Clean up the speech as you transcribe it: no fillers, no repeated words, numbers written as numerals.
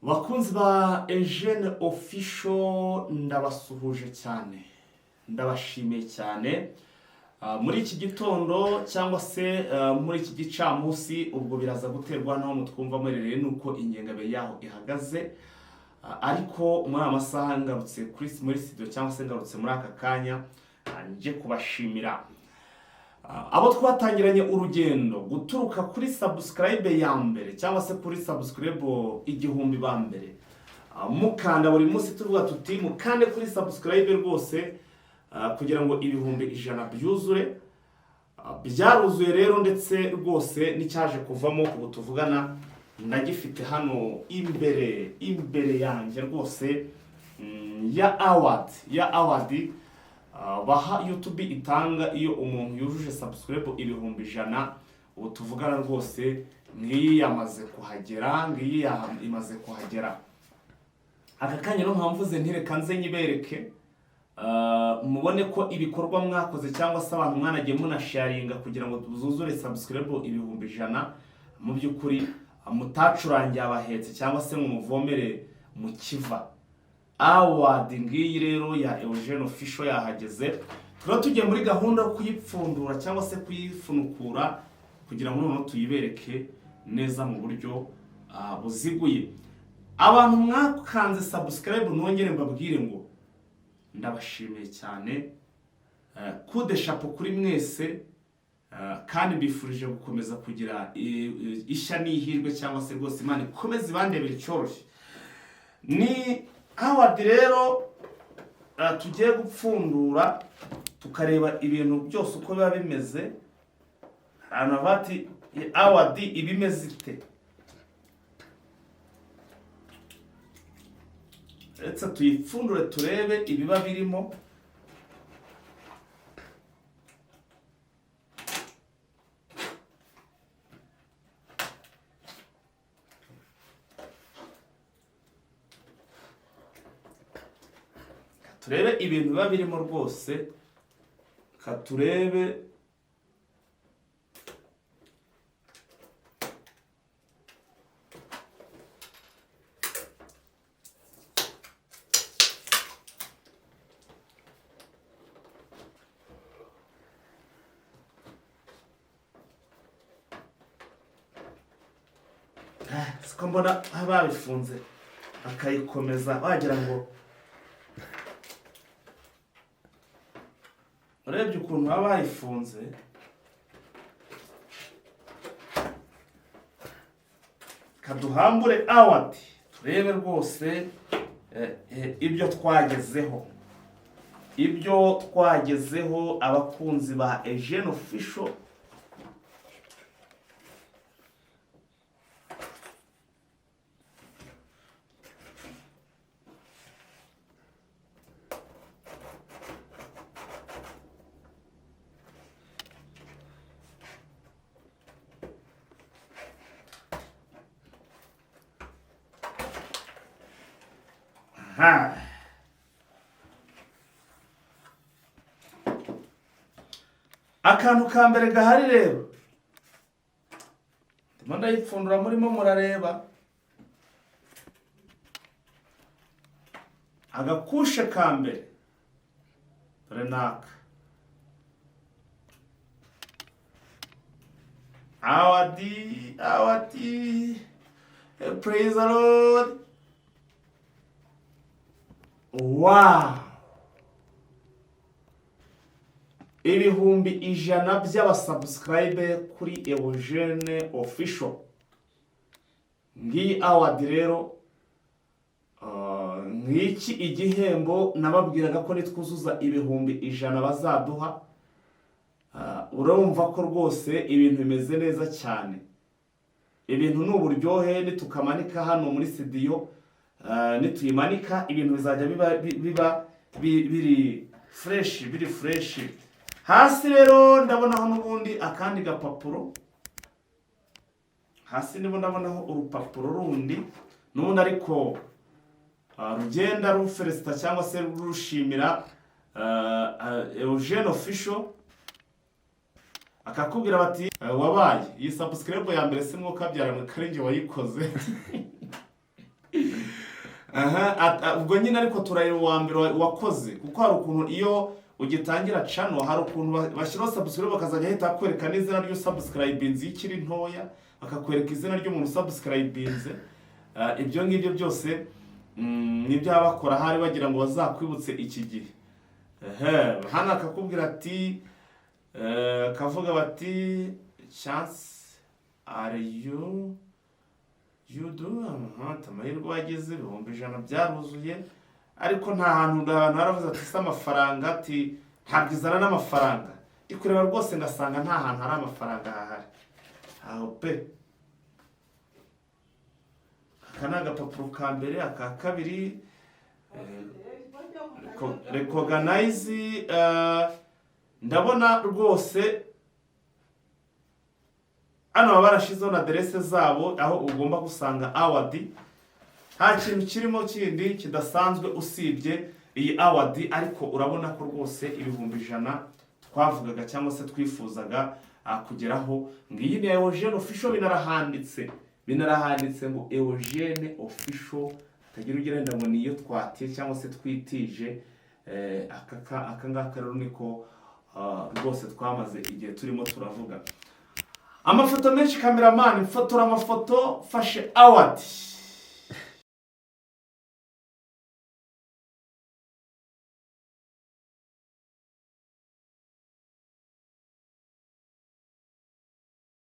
Bakunzi ba Eugene Official, ndabasuhuje cyane, ndabashimiye cyane. Muri iki gitondo cyangwa se muri iki gicamunsi, ubwo biraza guterwa n'aho mutwumva muherereye n'uko ingengabihe yaho ihagaze. Ariko muri aya masaha ngarutse kuri muri studio cyangwa se ngarutse muri aka kanya, nje kubashimira abo twatangiranye urugendo guturuka kuri subscribe ya mbere cyangwa se kuri subscribe 1000 ba mbere. Mukanda buri munsi tuvuga tuti mukande kuri subscribe rwose, kugira ngo 100,000 byuzure. Byaruzuye rero, ndetse rwose n'icyaje kuvamo ubu tuvugana ndagifite hano imbere yanjye rwose, ya award baha YouTube itanga iyo umuntu yujuje subscribe 100,000. Ubu tuvugana rwose ngiyi yamaze kuhagera, ngiyi imaze kuhagera aka kanya. No mpamvuze ntireka nze nyibereke, mubone ko ibikorwa mwakoze cyangwa se abantu mwanagiye munasharinga kugira ngo tuzuzure subscribe 100,000, mu by'ukuri mutacurangiye abahetse cyangwa se ngo muvomere mu kiva. Award ngiyi rero ya Eugene Official yahageze. Tukaba tugiye muri gahunda yo kuyipfundura cyangwa se kuyifunukura kugira ngo noneho tuyibereke neza mu buryo buziguye. Abantu mwakanze subscribe, nongere mbabwire ngo ndabashimiye cyane, coup de chapeau kuri mwese, kandi mbifurije gukomeza kugira ishya n'ihirwe cyangwa se rwose Imana ikomeze ibandebera icyoroshye. Ni award rero tugiye gupfundura tukareba ibintu byose uko biba bimeze. Ahantu bavuga ati award iba imeze ite? Uretse tuyipfundure turebe ibiba birimo. Turebe ibintu biba birimo rwose, ka turebe. Siko mbona babifunze bakayikomeza, wagira ngo urebye ukuntu baba bayifunze. Kaduhambure award turebe rwose ibyo twagezeho, ibyo twagezeho, abakunzi ba Eugene Official. Aha, akantu ka mbere gahari rero, ndimo ndayipfundura murimo murareba agakushe ka mbere. Dore naka award, award, praise the Lord. Wow, 100,000 by'abasubscribe kuri Eugene Official. Ngiyi award rero, ngiki igihembo nababwiraga ko nitwuzuza 100,000 bazaduha. Urumva ko rwose ibintu bimeze neza cyane, ibintu ni uburyohe. Nitukamanika hano muri studio, nituyimanika ibintu bizajya biba biri fresh, biri fresh. Hasi rero ndabonaho n'ubundi akandi gapapuro hasi, nibo ndabonaho urupapuro rundi n'ubundi ariko rugenda rufelicita cyangwa se rushimira Eugene Official, akakubwira bati wabaye iyi subscribe ya mbere, si mwuka byaramwe karinjye wayikoze. Aha, ubwo nyine ariko turareba uwa mbere wakoze, kuko hari ukuntu iyo ugitangira channel, hari ukuntu bashyiraho subscribe, bakazajya ahita bakwereka n'izina ry'usubscribinze iyo ikiri ntoya, bakakwereka izina ry'umuntu usubscribinze. Ibyo ngibyo byose nibyo baba bakora, hari bagira ngo bazakwibutse iki gihe. Ehe, hano akakubwira ati akavuga bati "Chance are you you do", aha, amahirwe wagize, 100,000 byaruzuye, ariko nta hantu abantu baravuze ati se amafaranga, ati ntabwo izana n'amafaranga. Ndi kureba rwose ngasanga nta hantu hari amafaranga hahari aho pe. Aka ni agapapuro ka mbere, aka kabiri, recognize. Ndabona rwose hano baba barashizeho na aderese zabo aho ugomba gusanga award. Nta kintu kirimo kindi kidasanzwe usibye iyi award, ariko urabona ko rwose 100,000 twavugaga cyangwa se twifuzaga kugeraho, ngiyi ni Eugene Official. Binarahanditse ngo Eugene Official, tagira ugira wenda ngo niyo twatiye cyangwa se twitije. Aka ngaka rero niko rwose twamaze igihe turimo turavuga. Amafoto menshi, cameraman, mfotora amafoto, fashe award.